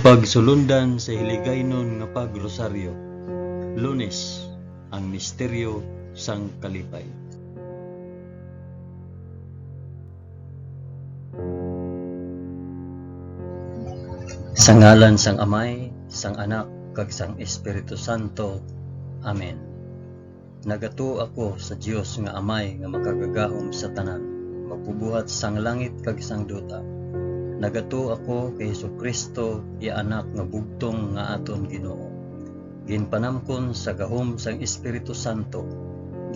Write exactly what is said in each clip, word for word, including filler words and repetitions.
Pagsulundan sa Hiligaynon nga Pag-Rosaryo, Lunes, ang misteryo sang kalipay. Sa ngalan sang Amay, sang Anak, kag sang Espiritu Santo. Amen. Nagatuo ako sa Dios nga Amay nga makagagahom sa tanan, magbubuhat sang langit kag sang duta. Nagatuo ako kay Jesu-Cristo, iya Anak nga bugtong nga aton Ginoo. Ginpanamkon sa gahom sang Espiritu Santo,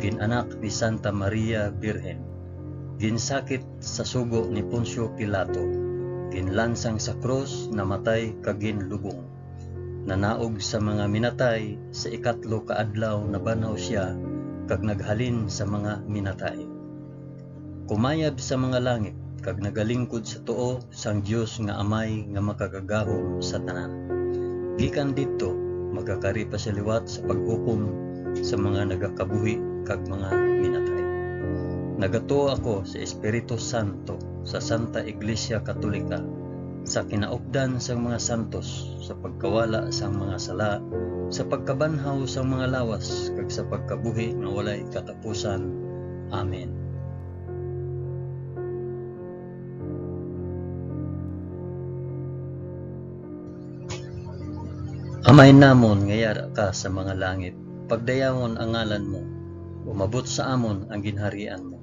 gin-anak ni Santa Maria Birhen. Ginsakit sa sugo ni Poncio Pilato, ginlansang sa krus, namatay kag ginlubong. Nanaog sa mga minatay, sa ikatlo ka adlaw nabanhaw sia, kag naghalin sa mga minatay. Kumayab sa mga langit, kag nagalingkod sa tuo sang Dios nga Amay nga makagagahom sa tanan. Gikan didto, magakari pa sia liwat sa paghukom sa mga nagakabuhi kag mga minatay. Nagatuo ako sa Espiritu Santo, sa Santa Iglesia Katolika, sa kinaupdan sang mga santos, sa pagkawala sang mga sala, sa pagkabanhaw sang mga lawas, kag sa pagkabuhi nga walay katapusan. Amen. Amay namon nga yara ka sa mga langit, pagdayawon ang ngalan mo, umabot sa amon ang ginharian mo.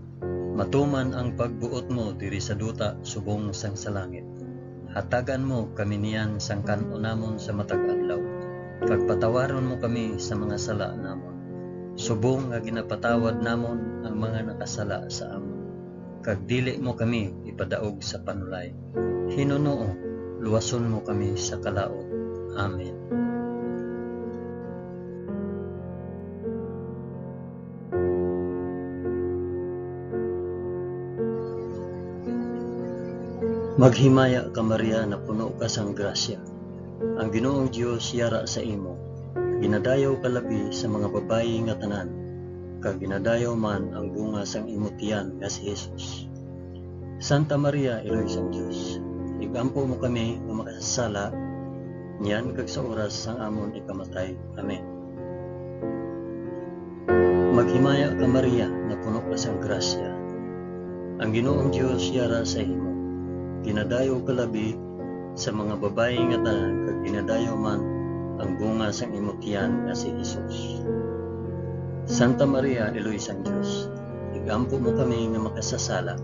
Matuman ang pagbuot mo diri sa duta subong sang sa langit. Hatagan mo kami niyan sang kan-on namon sa matag adlaw, kag patawaron mo kami sa mga sala namon, subong nga ginapatawad namon ang mga nakasala sa amon. Kag dili mo kami ipadaog sa panulay. Hinunoo, luwason mo kami sa kalaut. Amen. Maghimaya ka, Maria, napuno ka sang grasya. Ang Ginoong Dios yara sa imo. Ginadayaw ka labi sa mga babayi nga tanan, kag ginadayaw man ang bunga sang imo tiyan nga si Jesus. Santa Maria, Iloy sang Dios, igampo mo kami nga makasasala, niyan kag sa oras sang amon ikamatay. Amen. Maghimaya ka, Maria, napuno ka sang grasya. Ang Ginoong Dios yara sa imo. Ginadayaw ka labi sa mga babayi nga tanan, kag ginadayaw man ang bunga sang imo tiyan nga si Jesus. Santa Maria, Iloy sang Dios, igampo mo kami nga makasasala,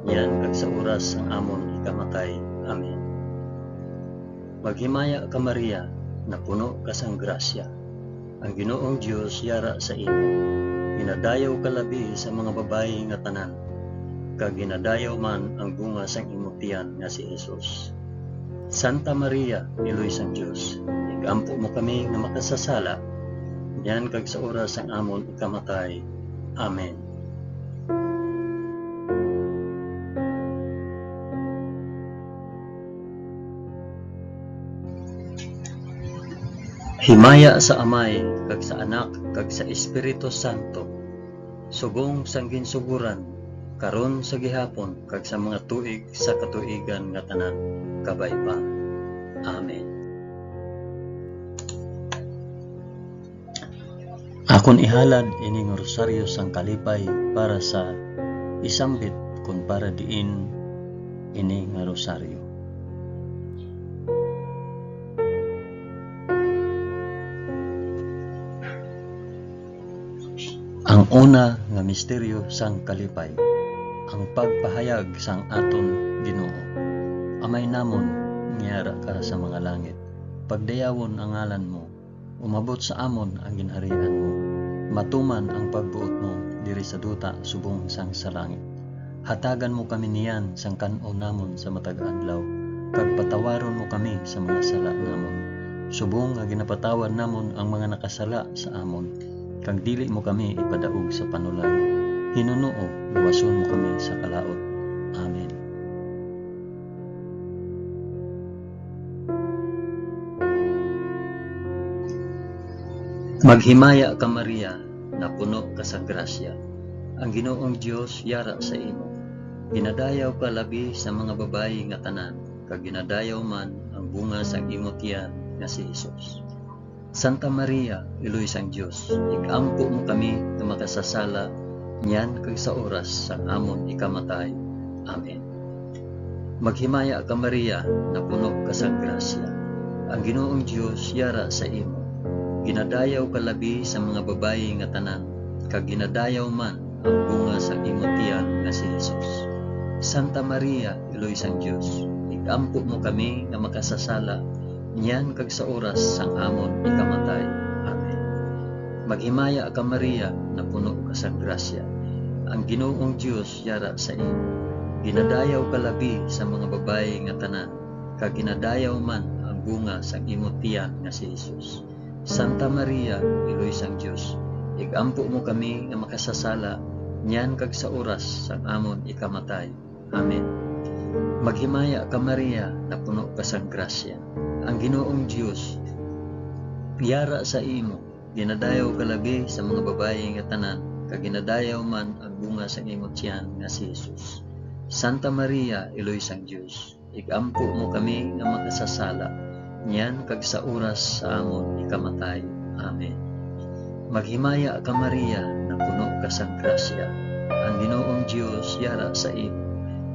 niyan kag sa oras sang amon ikamatay. Amen. Maghimaya ka, Maria, napuno ka sang grasya. Ang Ginoong Dios yara sa imo. Ginadayaw ka labi sa mga babayi nga tanan, kag ginadayaw man ang bunga sang imo tiyan nga si Jesus. Santa Maria, Iloy sang Dios, igampo mo kami nga makasasala, niyan kag sa oras sang amon ikamatay. Amen. Himaya sa Amay, kag sa Anak, kag sa Espiritu Santo, subong sang ginsugoran, karon sa gihapon, kag sa mga tuig sa katuigan nga tanan. Kabay pa. Amen. Akon ihalad ini nga rosaryo sang kalipay para sa isambit kon para diin ini nga rosaryo. Ang una nga misteryo sang kalipay, ang pagpahayag sang aton Ginoo. Amay namon nga yara ka sa mga langit, pagdayawon ang ngalan mo. Umabot sa amon ang ginharian mo. Matuman ang pagbuot mo diri sa duta subong sang sa langit. Hatagan mo kami niyan sang kan-on namon sa matag adlaw, kag patawaron mo kami sa mga sala namon, subong nga ginapatawad namon ang mga nakasala sa amon, kag dili mo kami ipadaog sa panulay. Hinunoo, luwason mo kami sa kalaut. Amen. Maghimaya ka, Maria, napuno ka sa grasya. Ang Ginoong Dios yara sa imo. Ginadayaw ka labi sa mga babayi nga tanan, kag ginadayaw man ang bunga sang imo tiyan nga si Jesus. Santa Maria, Iloy sang Dios, ig-ampo mo kami nga makasasala niyan kag sa oras sang amon ikamatay. Amen. Maghimaya ka, Maria, napuno ka sang grasya. Ang Ginoong Dios yara sa imo. Ginadayaw ka labi sa mga babayi nga tanan, kag ginadayaw man ang bunga sang imo tiyan nga si Jesus. Santa Maria, Iloy sang Dios, ig-ampo mo kami nga makasasala niyan kag sa oras sang amon ikamatay. Amen. Maghimaya ka, Maria, napuno ka sang grasya. Ang Ginoong Dios yara sa imo. Ginadayaw ka labi sa mga babayi nga tanan, kag ginadayaw man ang bunga sang imo tiyan nga si Jesus. Santa Maria, Iloy sang Dios, ig-ampo mo kami nga makasasala niyan kag sa oras sang amon ikamatay. Amen. Maghimaya ka, Maria, napuno ka sang grasya. Ang Ginoong Dios yara sa imo. Ginadayaw ka labi sa mga babayi nga tanan, kag ginadayaw man ang bunga sang imo tiyan nga si Jesus. Santa Maria, Iloy sang Dios, ig-ampo mo kami nga makasasala, niyan kag sa oras sa amon ikamatay. Amen. Maghimaya ka, Maria, napuno ka sang grasya. Ang Ginoong Dios yara sa imo.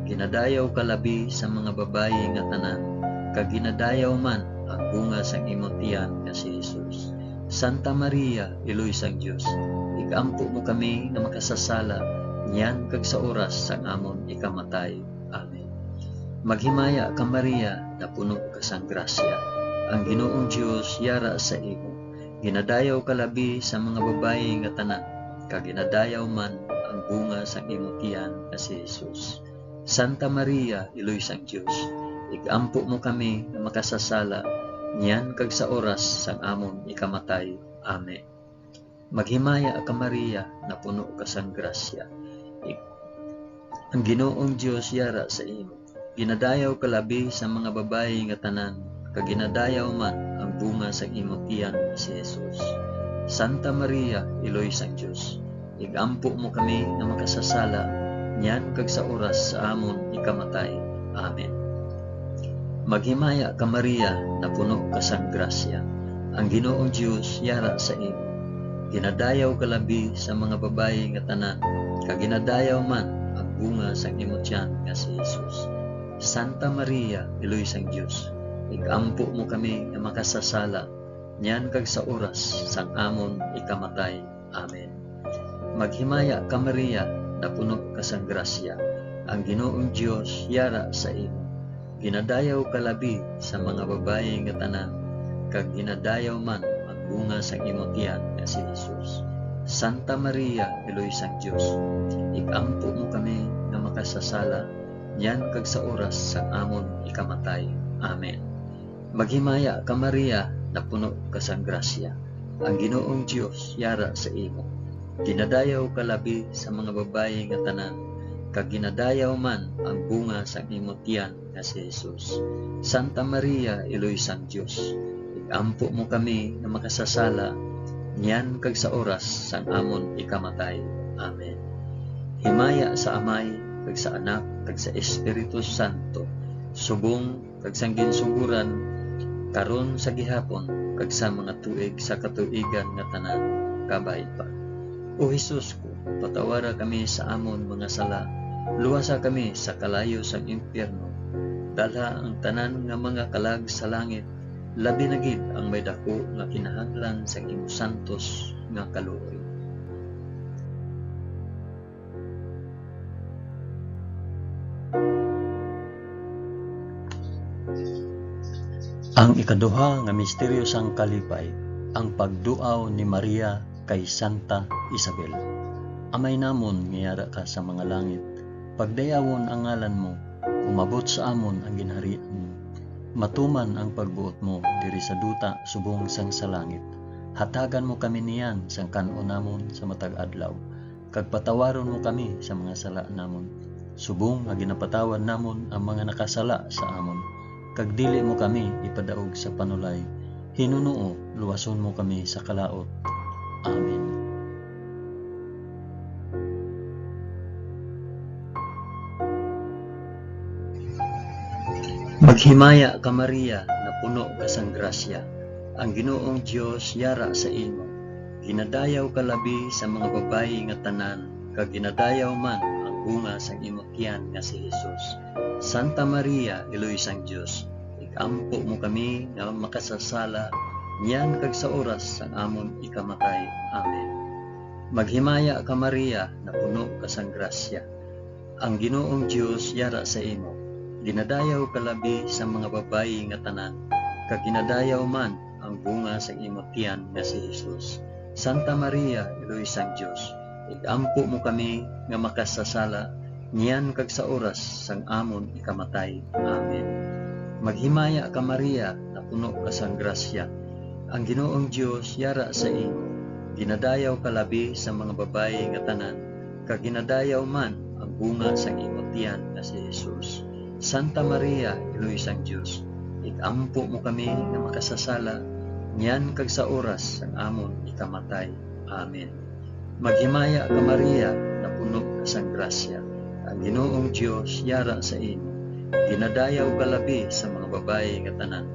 Ginadayaw ka labi sa mga babayi nga tanan, kag ginadayaw man ang bunga sang imo tiyan nga si Jesus. Santa Maria, Iloy sang Dios, ig-ampo mo kami nga makasasala, niyan kag sa oras sang amon ikamatay. Amen. Maghimaya ka, Maria, napuno ka sang grasya. Ang Ginoong Dios yara sa imo. Ginadayaw ka labi sa mga babayi nga tanan, kag ginadayaw man ang bunga sang imo tiyan nga si Jesus. Santa Maria, Iloy sang Dios, ig-ampo mo kami nga makasasala, niyan kag sa oras sang amon ikamatay. Amen. Maghimaya ka, Maria, napuno ka sang grasya. Ig-, ang Ginoong Dios yara sa imo. Ginadayaw ka labi sa mga babayi nga tanan, kag ginadayaw man ang bunga sang imo tiyan nga si Jesus. Santa Maria, Iloy sang Dios, ig-ampo mo kami nga makasasala, niyan kag sa oras sa amon ikamatay. Amen. Maghimaya ka, Maria, napuno ka sang grasya. Ang Ginoong Dios yara sa imo. Ginadayaw ka labi sa mga babayi nga tanan, kag ginadayaw man ang bunga sang imo tiyan nga si Jesus. Santa Maria, Iloy sang Dios, ig-ampo mo kami nga makasasala, niyan kag sa oras sang amon ikamatay. Amen. Maghimaya ka, Maria, napuno ka sang grasya. Ang Ginoong Dios yara sa imo. Ginadayaw ka labi sa mga babayi nga tanan, kag ginadayaw man ang bunga sang imo tiyan nga si Jesus. Santa Maria, Iloy sang Dios, ig-ampo mo kami nga makasasala, niyan kag sa oras sang amon ikamatay. Amen. Maghimaya ka, Maria, napuno ka sang grasya. Ang Ginoong Dios yara sa imo. Ginadayaw ka labi sa mga babayi nga tanan, kag ginadayaw man ang bunga sang imo tiyan nga si Jesus. Santa Maria, Iloy sang Dios, ig-ampo mo kami nga makasasala, niyan kag sa oras sang amon ikamatay. Amen. Himaya sa Amay, kag sa Anak, kag sa Espiritu Santo, subong kag sang ginsugoran, karon, sa gihapon, kag sa mga tuig sa katuigan nga tanan. Kabay pa. O Jesus ko, patawara kami sa amon mga sala, luwasa kami sa kalayo sang impyerno, dalha ang tanan nga mga kalag sa langit, labi na gid ang may daku nga kinahanglan sang imo santos nga kaluoy. Ang ikaduha nga misteryo sang kalipay, ang pagduaw ni Maria kay Santa Isabel. Amay namon nga yara ka sa mga langit, pagdayawon ang ngalan mo, umabot sa amon ang ginharian mo. Matuman ang pagbuot mo diri sa duta subong sang sa langit. Hatagan mo kami niyan sang kan-on namon sa matag adlaw, kag patawaron mo kami sa mga sala namon, subong nga ginapatawad namon ang mga nakasala sa amon, kag dili mo kami ipadaog sa panulay. Hinunoo, luwason mo kami sa kalaut. Amen. Maghimaya ka, Maria, nga puno ka sang grasya, ang Ginoong Dios yara sa imo. Ginadayaw ka labi sa mga babayi nga tanan, kag ginadayaw man ang bunga sang imo tiyan nga si Jesus. Santa Maria, Iloy sang Dios, ig-ampo mo kami nga makasasala, niyan kag sa oras sang amon ikamatay. Amen. Maghimaya ka, Maria, nga puno ka sang grasya, ang Ginoong Dios yara sa imo. Ginadayaw ka labi sa mga babayi nga tanan, kag ginadayaw man ang bunga sang imo tiyan nga si Jesus. Santa Maria, Iloy sang Dios, ig-ampo mo kami nga makasasala, niyan kag sa oras sang amon ikamatay. Amen. Maghimaya ka, Maria, nga puno ka sang grasya, ang Ginoong Dios yara sa imo. Ginadayaw ka labi sa mga babayi nga tanan, kag ginadayaw man ang bunga sang imo tiyan nga si Jesus. Santa Maria, Iloy sang Dios, ig-ampo mo kami nga makasasala, niyan kag sa oras sang amon ikamatay. Amen. Maghimaya ka, Maria, nga puno ka sang grasya, ang Ginoong Dios yara sa imo. Ginadayaw ka labi sa mga babayi nga tanan,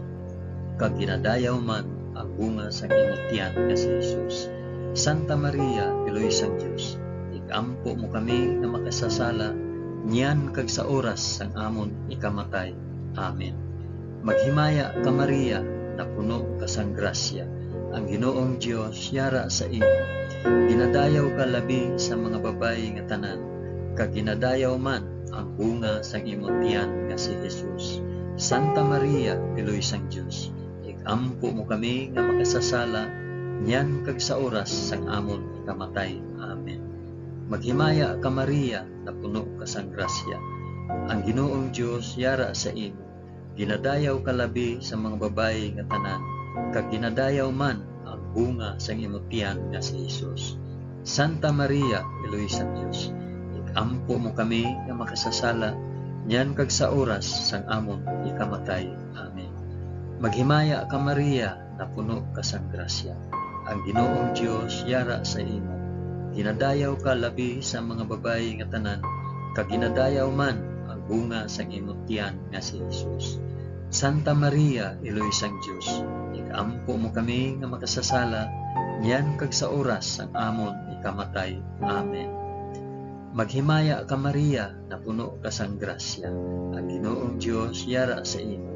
kag ginadayaw man ang bunga sang imo tiyan nga si Jesus. Santa Maria, Iloy sang Dios, ig-ampo mo kami nga makasasala, niyan kag sa oras sang amon ikamatay. Amen. Maghimaya ka, Maria, nga puno ka sang grasya, ang Ginoong Dios yara sa imo. Ginadayaw ka labi sa mga babayi nga tanan, kag ginadayaw man ang bunga sang imo tiyan nga si Jesus. Santa Maria, Iloy sang Dios, ig-ampo mo kami nga makasasala, niyan kag sa oras sang amon ikamatay. Amen. Maghimaya ka, Maria, nga puno ka sang grasya, ang Ginoong Dios yara sa imo. Ginadayaw ka labi sa mga babayi nga tanan, kag ginadayaw man ang bunga sang imo tiyan nga si Jesus. Santa Maria, Iloy sang Dios, ig-ampo mo kami nga makasasala, niyan kag sa oras sang amon ikamatay. Amen. Maghimaya ka, Maria, nga puno ka sang grasya, ang Ginoong Dios yara sa imo. Ginadayaw ka labi sa mga babayi nga tanan, kag ginadayaw man ang bunga sang imo tiyan nga si Jesus. Santa Maria, Iloy sang Dios, ig-ampo mo kami nga makasasala, niyan kag sa oras sang amon ikamatay. Amen. Maghimaya ka, Maria, nga puno ka sang grasya, ang Ginoong Dios yara sa imo.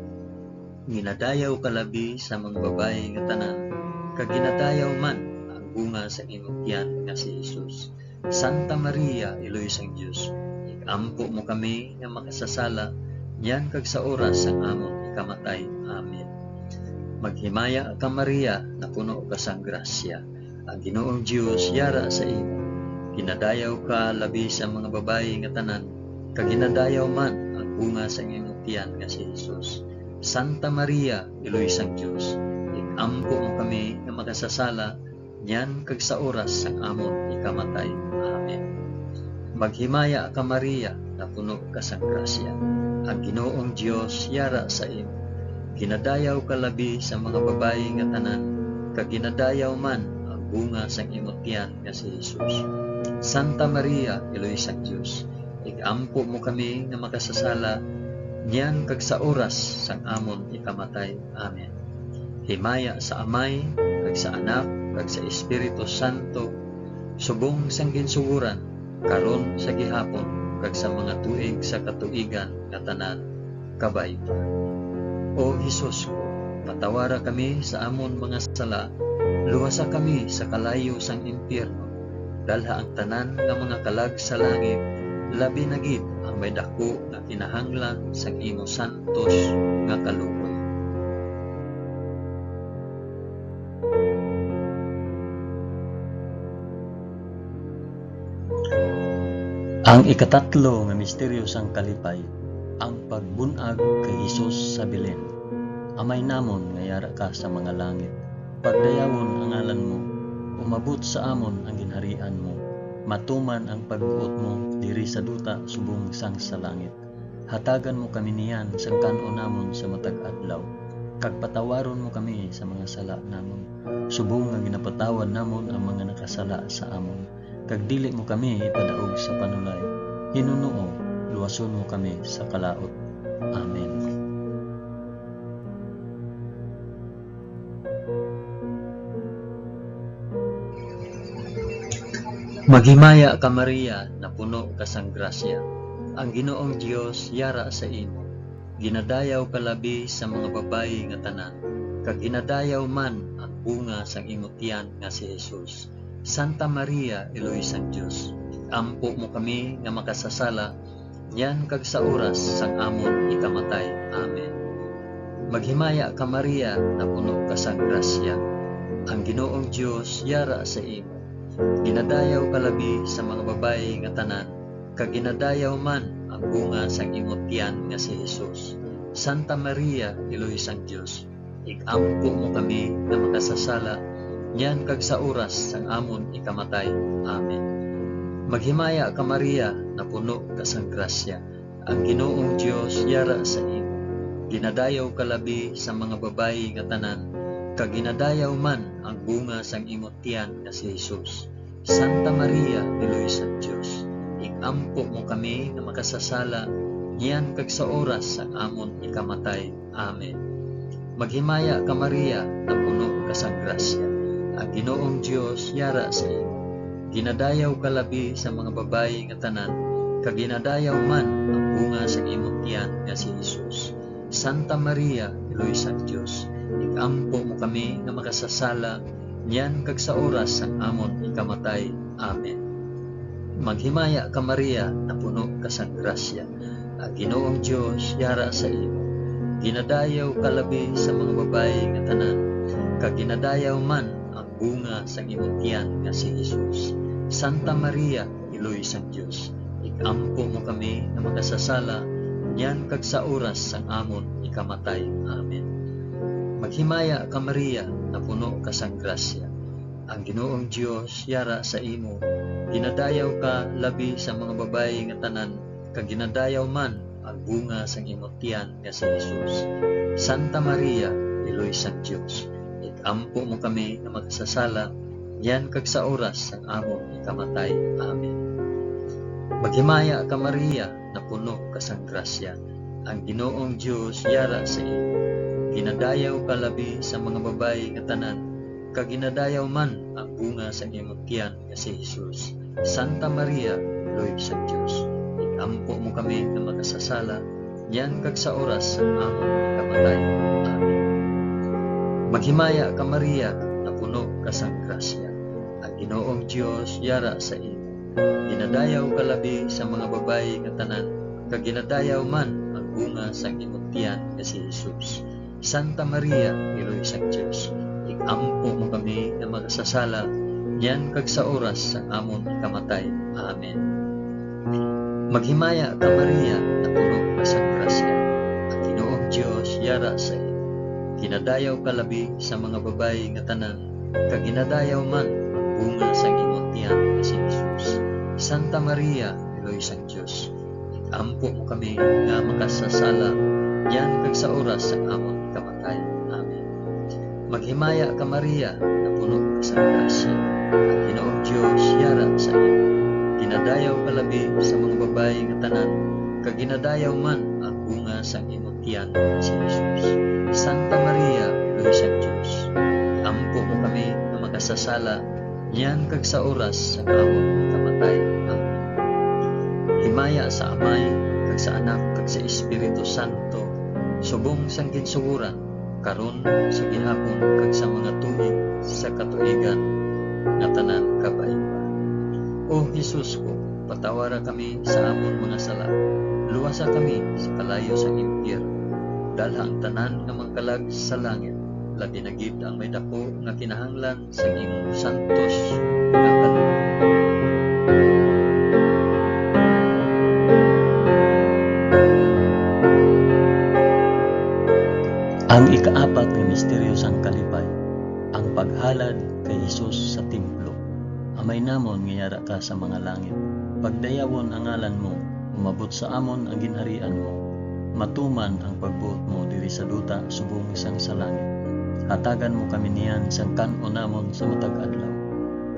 Ginadayaw ka labi sa mga babayi nga tanan, kag ginadayaw man ang bunga sang imong tiyan nga si Jesus. Santa Maria, Iloy sang Dios, ig-ampo mo kami nga makasasala, niyan kag sa oras sang amon ikamatay. Amen. Maghimaya ka, Maria, nga puno ka sang grasya, ang Ginoong Dios yara sa imo. Ginadayaw ka labi sa mga babayi nga tanan, kag ginadayaw man ang bunga sang imong tiyan nga si Jesus. Santa Maria, Iloy sang Dios, ig-ampo mo kami nga makasasala, niyan kag sa oras sang amon ikamatay. Amen. Maghimaya ka, Maria, nga puno ka sang grasya, ang Ginoong Dios yara sa imo. Ginadayaw ka labi sa mga babayi nga tanan, kag ginadayaw man ang bunga sang imo tiyan nga si Jesus. Santa Maria, Iloy sang Dios, ig-ampo mo kami nga makasasala, niyan kag sa oras sang amon ikamatay. Amen. Himaya sa Amay, kag sa Anak, kag sa Espiritu Santo, subong sang ginsugoran, karon, sa gihapon, kag sa mga tuig sa katuigan nga tanan. Kabay pa. O Jesus ko, patawara kami sa amon mga sala, luwasa kami sa kalayo sang impyerno, dalha ang tanan nga mga kalag sa langit, labi na gid ang may daku nga kinahanglan sang imo santos nga kaluoy. Ang ikatatlo nga misteryo sang kalipay, ang pagbun-ag kay Jesus sa Belen. Amay namon nga yara ka sa mga langit, pagdayawon ang ngalan mo, umabot sa amon ang ginharian mo, matuman ang pagbuot mo diri sa duta subong sang sa langit. Hatagan mo kami niyan sang kan-on namon sa matag adlaw, kag patawaron mo kami sa mga sala namon, subong nga ginapatawad namon ang mga nakasala sa amon, kag dili mo kami ipadaog sa panulay. Hinunoo, luwason mo kami sa kalaut. Amen. Maghimaya ka, Maria, napuno ka sang grasya. Ang Ginoong Dios yara sa imo. Ginadayaw ka labi sa mga babayi nga tanan, kag ginadayaw man ang bunga sang imo tiyan nga si Jesus. Santa Maria, Iloy sang Dios, ig-ampo mo kami nga makasasala, niyan kag sa oras sang amon ikamatay. Amen. Maghimaya ka, Maria, napuno ka sang grasya. Ang Ginoong Dios yara sa imo. Ginadayaw ka labi sa mga babayi nga tanan, kag ginadayaw man ang bunga sang imo tiyan nga si Jesus. Santa Maria, Iloy sang Dios, ig-ampo mo kami nga makasasala, niyan kag sa oras sang amon ikamatay. Amen. Maghimaya ka, Maria, napuno ka sang grasya. Ang Ginoong Dios yara sa imo. Ginadayaw ka labi sa mga babayi nga tanan, kag ginadayaw man ang bunga sang imo tiyan nga si Jesus. Santa Maria, Iloy sang Dios, ig-ampo mo kami nga makasasala, niyan kag sa oras sang amon ikamatay. Amen. Maghimaya ka, Maria, napuno ka sang grasya. Ang Ginoong Dios yara sa imo. Ginadayaw ka labi sa mga babayi nga tanan, kag ginadayaw man ang bunga sa imo tiyan nga si Jesus. Santa Maria, Iloy sang Dios, ig-ampo mo kami nga makasasala, niyan kag sa oras sang amon ikamatay. Amen. Maghimaya ka, Maria, napuno ka sang grasya. Ang Ginoong Dios yara sa imo. Ginadayaw ka labi sa mga babayi nga tanan, kag ginadayaw man ang bunga sang imo tiyan nga si Jesus. Santa Maria, Iloy sang Dios, ig-ampo mo kami nga makasasala, niyan kag sa oras sang amon ikamatay. Amen. Maghimaya ka, Maria, napuno ka sang grasya. Ang Ginoong Dios yara sa imo. Ginadayaw ka labi sa mga babayi nga tanan, kag ginadayaw man ang bunga sang imo tiyan nga si Jesus. Santa Maria, Iloy sang Dios, ig-ampo mo kami nga makasasala, niyan kag sa oras sang amon ikamatay. Amen. Maghimaya ka, Maria, napuno ka sang grasya. Ang Ginoong Dios yara sa imo. Ginadayaw ka labi sa mga babayi nga tanan, kag ginadayaw man ang bunga sang imo tiyan nga si Jesus. Santa Maria, Iloy sang Dios, ig-ampo mo kami nga makasasala, niyan kag sa oras sang amon kamatay. Amen. Maghimaya ka, Maria, napuno ka sang grasya. Ang Ginoong Dios yara sa imo. Ginadayaw ka labi sa mga babayi nga tanan, kag ginadayaw man ang bunga sang imo tiyan nga si Jesus. Santa Maria, Iloy sang Dios, ig-ampo mo kami nga makasasala, niyan kag sa oras sang amon kamatay. Amen. Maghimaya ka, Maria, napuno ka sang grasya. Ang Ginoong Dios yara sa imo. Ginadayaw ka labi sa mga babayi nga tanan, kag ginadayaw man ang bunga sang imo tiyan nga si Jesus. Santa Maria, Iloy sang Dios, ig-ampo mo kami nga makasasala, niyan kag sa oras sang amon kamatay. Amen. Maghimaya ka, Maria, napuno ka sang grasya. Ang Ginoong Dios yara sa imo. Ginadayaw ka labi sa mga babayi nga tanan, kag ginadayaw man ang bunga sang imo tiyan nga si Jesus. Santa Maria, Iloy sang Dios, ampo mo kami nga makasasala, niyan kag sa oras sang amon kamatay. Amen. Himaya sa Amay, kag sa Anak, kag sa Espiritu Santo, subong sang ginsugoran, karon, sa gihapon, kag sa mga tuig sa katuigan nga tanan. Kabay pa. O Jesus ko, patawara kami sa amon mga sala, luwasa kami sa kalayo sang impyerno, dalha ang tanan nga mga kalag sa langit, labi na gid ang may daku nga kinahanglan sang imong santos nga kalooban. Ang ikaapat nga misteryo sang kalipay, ang paghalad kay Jesus sa templo. Amay namon nga yara ka sa mga langit, pagdayawon ang ngalan mo, umabot sa amon ang ginharian mo, matuman ang pagbuot mo diri sa duta subong sang sa langit. Hatagan mo kami niyan sang kan-on namon sa matag adlaw,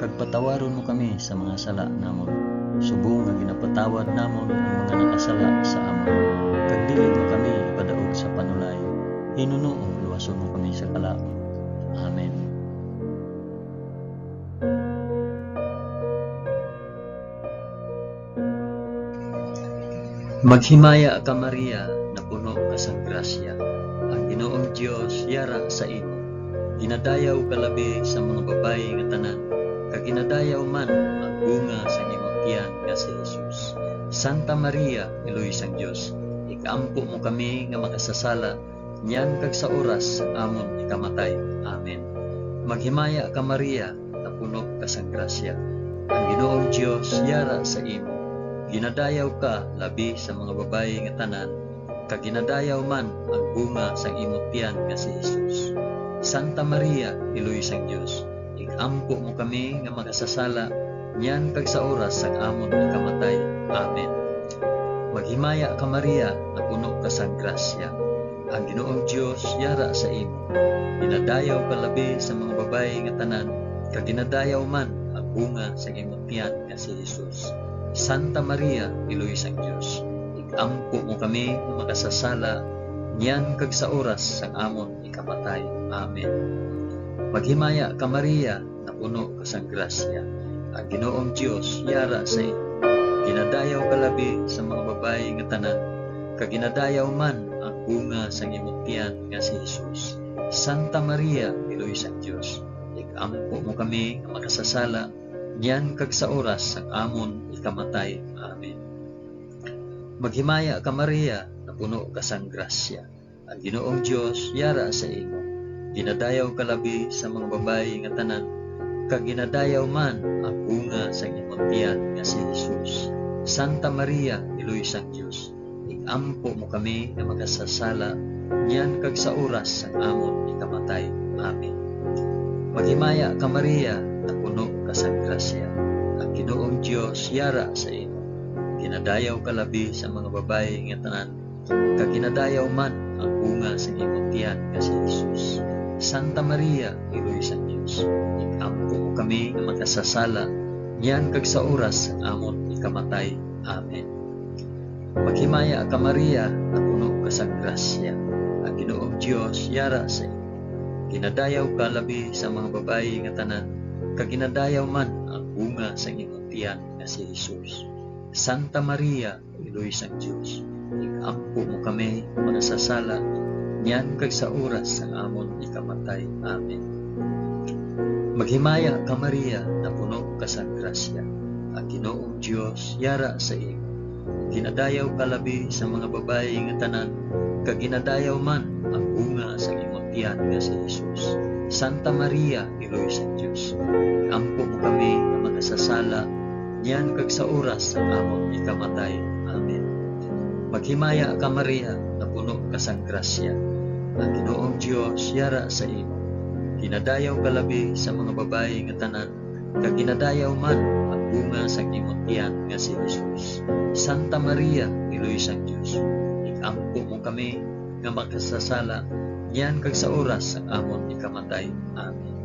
kag patawaron mo kami sa mga sala namon, subong nga ginapatawad namon ang mga nakasala sa amon, kag dili mo kami ipadaog sa panulay, hinunoo luwason mo kami sa kalaut. Amen. Maghimaya ka, Maria, napuno ka sang grasya. Ang Ginoong Dios yara sa imo. Ginadayaw ka labi sa mga babayi nga tanan, kag ginadayaw man ang bunga sang imong tiyan nga si Jesus. Santa Maria, Iloy sang Dios, ig-ampo mo kami nga makasasala, niyan kag sa oras sang amon ikamatay. Amen. Maghimaya ka, Maria, napuno ka sang grasya. Ang Ginoong Dios yara sa imo. Ginadayaw ka labi sa mga babayi nga tanan, kag ginadayaw man ang bunga sang imo tiyan nga si Jesus. Santa Maria, Iloy sang Dios, ig-ampo mo kami nga makasasala, niyan kag sa oras sang amon ikamatay. Amen. Maghimaya ka, Maria, napuno ka sang grasya. Ang Ginoong Dios yara sa imo. Ginadayaw ka labi sa mga babayi nga tanan, kag ginadayaw man ang bunga sang imong tiyan nga si Jesus. Santa Maria, Iloy sang Dios, ig-ampo mo kami nga makasasala, niyan kag sa oras sang amon ikamatay. Amen. Maghimaya ka, Maria, napuno ka sang grasya. Ang Ginoong Dios yara sa imo. Ginadayaw ka labi sa mga babayi nga tanan, kag ginadayaw man ang bunga sang imong tiyan nga si Jesus. Santa Maria, Iloy sang Dios, ig-ampo mo kami nga makasasala, niyan kag sa oras sang amon ikamatay. Amen. Maghimaya ka, Maria, napuno ka sang grasya. Ang Ginoong Dios yara sa imo. Ginadayaw ka labi sa mga babayi nga tanan, kag ginadayaw man ang bunga sang imong tiyan nga si Jesus. Santa Maria, Iloy sang Dios, ig-ampo mo kami nga makasasala, niyan kag sa oras sang amon ikamatay. Amen. Maghimaya ka, Maria, napuno ka sang grasya. Ang Ginoong Dios yara sa imo. Ginadayaw ka labi sa mga babayi nga tanan, kag ginadayaw man ang bunga sang imong tiyan nga si Jesus. Santa Maria, Iloy sang Dios, ig-ampo mo kami nga makasasala, niyan kag sa oras sang amon ikamatay. Amen. Maghimaya ka, Maria, napuno ka sang grasya. Ang Ginoong Dios yara sa imo. Ginadayaw ka labi sa mga babayi nga tanan, kag ginadayaw man ang bunga sang imong tiyan nga si Jesus. Santa Maria, Iloy sang Dios, ig-ampo mo kami nga makasasala, niyan kag sa oras sang amon ikamatay. Amen. Maghimaya ka, Maria, napuno ka sang grasya. Ang Ginoong Dios yara sa imo. Ginadayaw ka labi sa mga babayi nga tanan, kag ginadayaw man ang bunga sang imong tiyan nga si Jesus. Santa Maria, Iloy sang Dios, ig-ampo mo kami nga makasasala, niyan kag sa oras sang amon ikamatay. Amen. Maghimaya ka, Maria, napuno ka sang grasya. Ang Ginoong Dios yara sa imo. Ginadayaw ka labi sa mga babayi nga tanan, kag ginadayaw man ang bunga sang imong tiyan nga si Jesus. Santa Maria, Iloy sang Dios, ig-ampo mo kami nga makasasala, niyan kag sa oras sang amon ikamatay. Amen.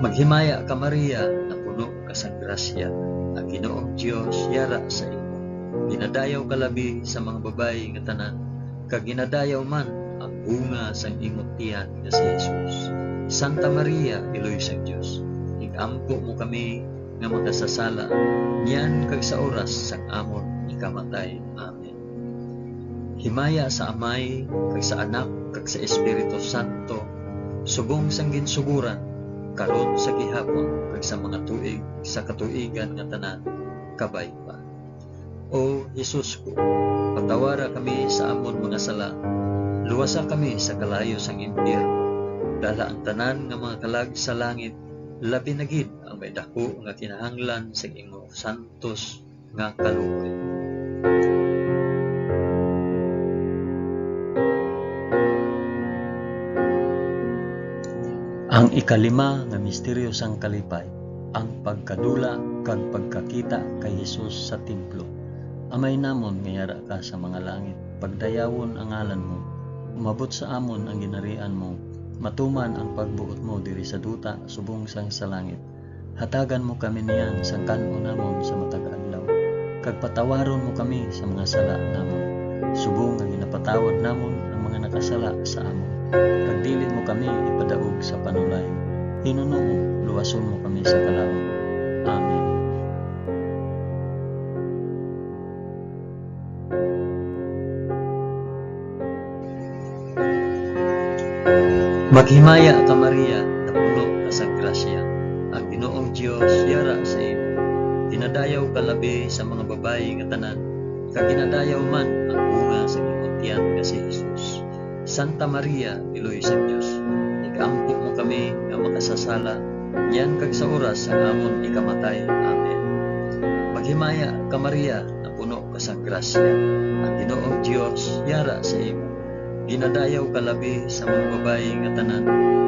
Maghimaya ka, Maria, napuno ka sang grasya, ang Ginoong Dios yara sa imo. Ginadayaw ka labi sa mga babayi nga tanan, kag ginadayaw man ang bunga sang imong tiyan nga si Jesus. Santa Maria, Iloy sang Dios, ig-ampo mo kami nga makasasala, niyan kag sa oras sang amon ikamatay. Amen. Himaya sa Amay, kag sa Anak, kag sa Espiritu Santo, subong sang ginsugoran, karon, sa gihapon, kag sa mga tuig sa katuigan nga tanan. Kabay pa. O Jesus ko, patawara kami sa amon mga sala, luwasa kami sa kalayo sang impyerno, dala ang tanan nga mga kalag sa langit, labi na gid ang may daku nga kinahanglan sang imo santos nga kaluoy. Ang ikalima nga misteryo sang kalipay, ang pagkadula kag pagkakita kay Jesus sa templo. Amay namon nga yara ka sa mga langit, pagdayawon ang ngalan mo. Umabot sa amon ang ginharian mo. Matuman ang pagbuot mo diri sa duta subong sang sa langit. Hatagan mo kami niyan sang kan-on namon sa matag adlaw, kag patawaron mo kami sa mga sala namon, subong nga ginapatawad namon ang mga nakasala sa amon. Kag dili mo kami ipadaog sa panulay. Hinunoo, luwason mo kami sa kalaut. Amen. Maghimaya ka, Maria, napuno ka sang grasya. Ang Ginoong Dios yara sa imo. Ginadayaw ka labi sa mga babayi nga tanan, kag ginadayaw man ang bunga sa imong tiyan nga si Jesus. Santa Maria, Iloy sang Dios, ig-ampo mo kami nga makasasala, niyan kag sa oras sang amon ikamatay. Amen. Maghimaya ka, Maria, napuno ka sang grasya. Ang Ginoong Dios yara sa imo. Ginadayaw ka labi sa mga babayi nga tanan,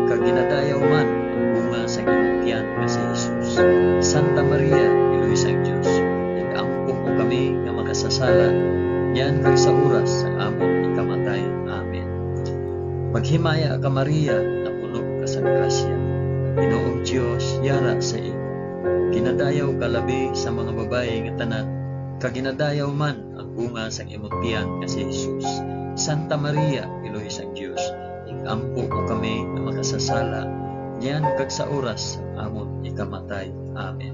kag ginadayaw man ang bunga sa imong tiyan nga si Jesus. Santa Maria, Iloy sang Dios, ig-ampo mo kami nga makasasala, niyan kag sa oras sa amon ikamatay. Amen. Maghimaya ka, Maria, napuno ka sang grasya. Ang Ginoong Dios yara sa imo. Ginadayaw ka labi sa mga babayi nga tanan, kag ginadayaw man ang bunga sang imong tiyan nga si Jesus. Santa Maria, Iloy sang Dios, ig-ampo mo kami nga makasasala, niyan kag sa oras sang amon ikamatay. Amen.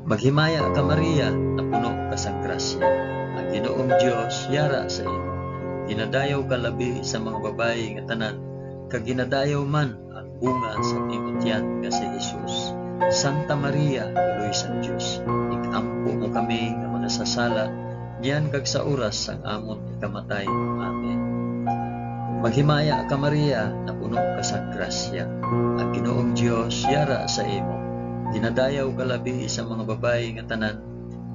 Maghimaya ka, Maria, napuno ka sang grasya. Ang Ginoong Dios yara sa imo. Ginadayaw ka labi sa mga babayi nga tanan, kag ginadayaw man ang bunga sa imong tiyan nga si Jesus. Santa Maria, Iloy sang Dios, ig-ampo mo kami nga makasasala, niyan kag sa oras sang amon ikamatay. Amen. Maghimaya ka, Maria, napuno ka sang grasya. Ang Ginoong Dios yara sa imo. Ginadayaw ka labi sa mga babayi nga tanan,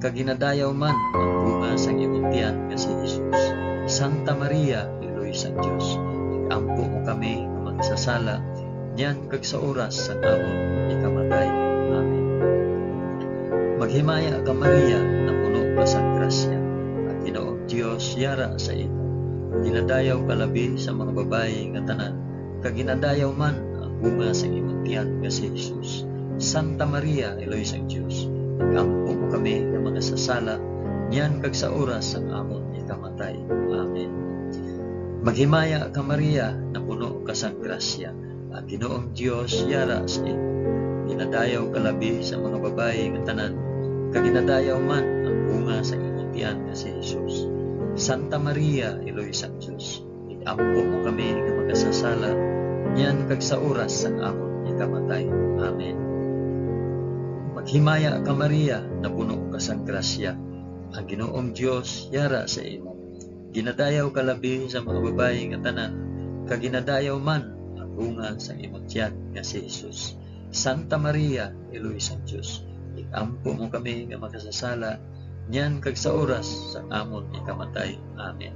kag ginadayaw man ang bunga sang imong tiyan nga si Jesus. Santa Maria, Iloy sang Dios, ig-ampo mo kami nga makasasala, niyan kag sa oras sang amon ikamatay. Amen. Maghimaya ka, Maria, napuno ka sang grasya. Ang Ginoong Dios yara sa imo. Ginadayaw ka labi sa mga babayi nga tanan, kag ginadayaw man ang bunga sa imong tiyan nga si Jesus. Santa Maria, Iloy sang Dios, ig-ampo mo kami nga makasasala, niyan kag sa oras sang amon ikamatay. Amen. Maghimaya ka, Maria, napuno ka sang grasya. Ang Ginoong Dios yara sa imo. Ginadayaw ka labi sa mga babayi nga tanan, kag ginadayaw man ang bunga sa imong tiyan nga si Jesus. Santa Maria, Iloy sang Dios, ig-ampo mo kami nga makasasala, niyan kag sa oras sang amon ikamatay. Amen. Maghimaya ka, Maria, napuno ka sang grasya. Ang Ginoong Dios yara sa imo. Ginadayaw ka labi sa mga babayi nga tanan, kag ginadayaw man ang bunga sang imong tiyan nga si Jesus. Santa Maria, Iloy sang Dios, ig-ampo mo kami nga makasasala, niyan kag sa oras sang amon ikamatay. Amen.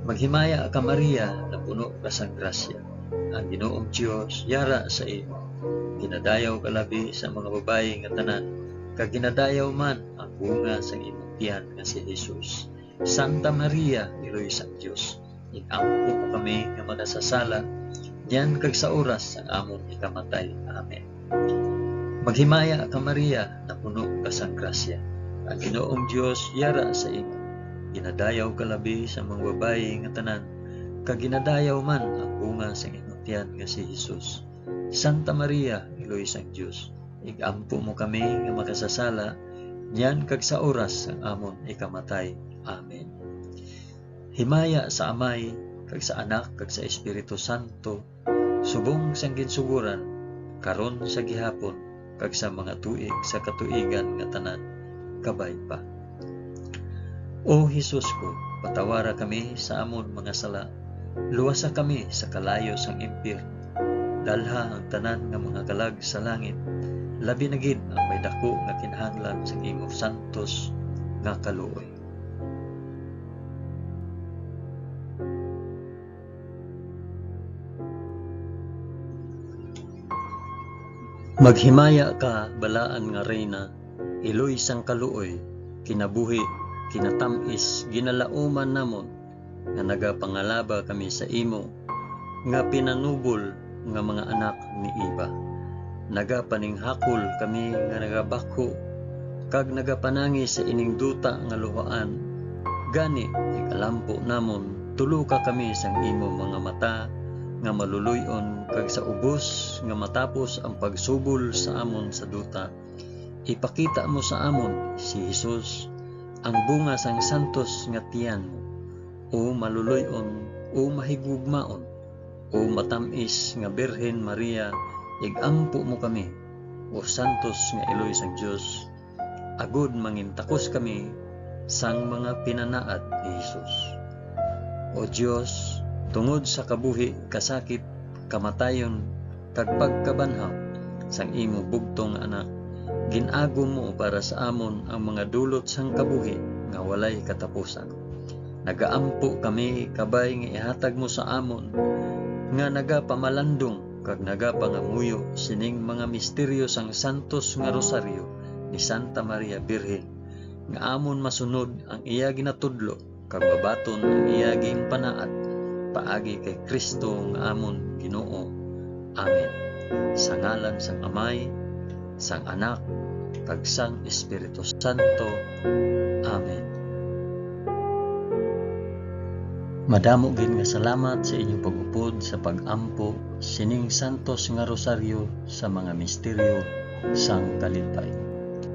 Maghimaya ka, Maria, napuno ka sang grasya. Ang Ginoong Dios yara sa imo. Ginadayaw ka labi sa mga babayi nga tanan, kag ginadayaw man ang bunga sang imong tiyan nga si Jesus. Santa Maria, Iloy sang Dios, ig-ampo mo kami nga makasasala, niyan kag sa oras sang amon ikamatay. Amen. Maghimaya ka, Maria, napuno ka sang grasya. Ang Ginoong Dios yara sa imo. Ginadayaw ka labi sa mga babayi nga tanan, kag ginadayaw man ang bunga sang imong tiyan nga si Jesus. Santa Maria, Iloy sang Dios, ig-ampo mo kami nga makasasala, niyan kag sa oras sang amon ikamatay. Amen. Himaya sa Amay, kag sa Anak, kag sa Espiritu Santo, subong sang ginsugoran, karon sa gihapon, kag sa mga tuig sa katuigan nga tanan. Kabay pa. O Jesus ko, patawara kami sa amon mga sala, luwasa kami sa kalayo sang impyerno, dalha ang tanan nga mga kalag sa langit, labi na gid ang may daku nga kinahanglan sang imong santos nga kaluoy. Maghimaya ka, balaan nga Reyna, iloy sang kaluoy, kinabuhi, kinatam-is, ginalauman namon, nga nagapangalaba kami sa imo, nga pinanubol nga mga anak ni Eva. Nagapaninghakol kami nga nagabakho, kag nagapanangi sa ining duta nga luhaan. Gani, ig-ampo namon, tuloka kami sang imo mga mata nga maluloy-on, kag sa ubos nga matapos ang pagsubol sa amon sa duta, ipakita mo sa amon si Jesus, ang bunga sang santos nga tiyan mo, o maluloy-on O mahigugmaon, o matam-is nga Birhen Maria, ig-ampo mo kami, o santos nga iloy sang Dios, agod mangintakos kami sang mga pinanaad ni Jesus. O Dios, tungod sa kabuhi, kasakit, kamatayon, kag pagkabanhaw sang imo bugtong Anak, gin-agom mo para sa amon ang mga dulot sang kabuhi nga walay katapusan. Nagaampo kami kabay nga ihatag mo sa amon nga nagapamalandong kag nagapangamuyo sining mga misteryo sang santos nga rosaryo ni Santa Maria Birhen, nga amon masunod ang iya ginatudlo kag mabaton ang iya ginpanaad, paagi kay Cristo nga amon Ginoo. Amen. Sa ngalan sang Amay, sang Anak, kag sang Espiritu Santo. Amen. Madamo gid nga salamat sa inyong pag-upod sa pag-ampo sining santos nga rosaryo sa mga misteryo sang kalimpay.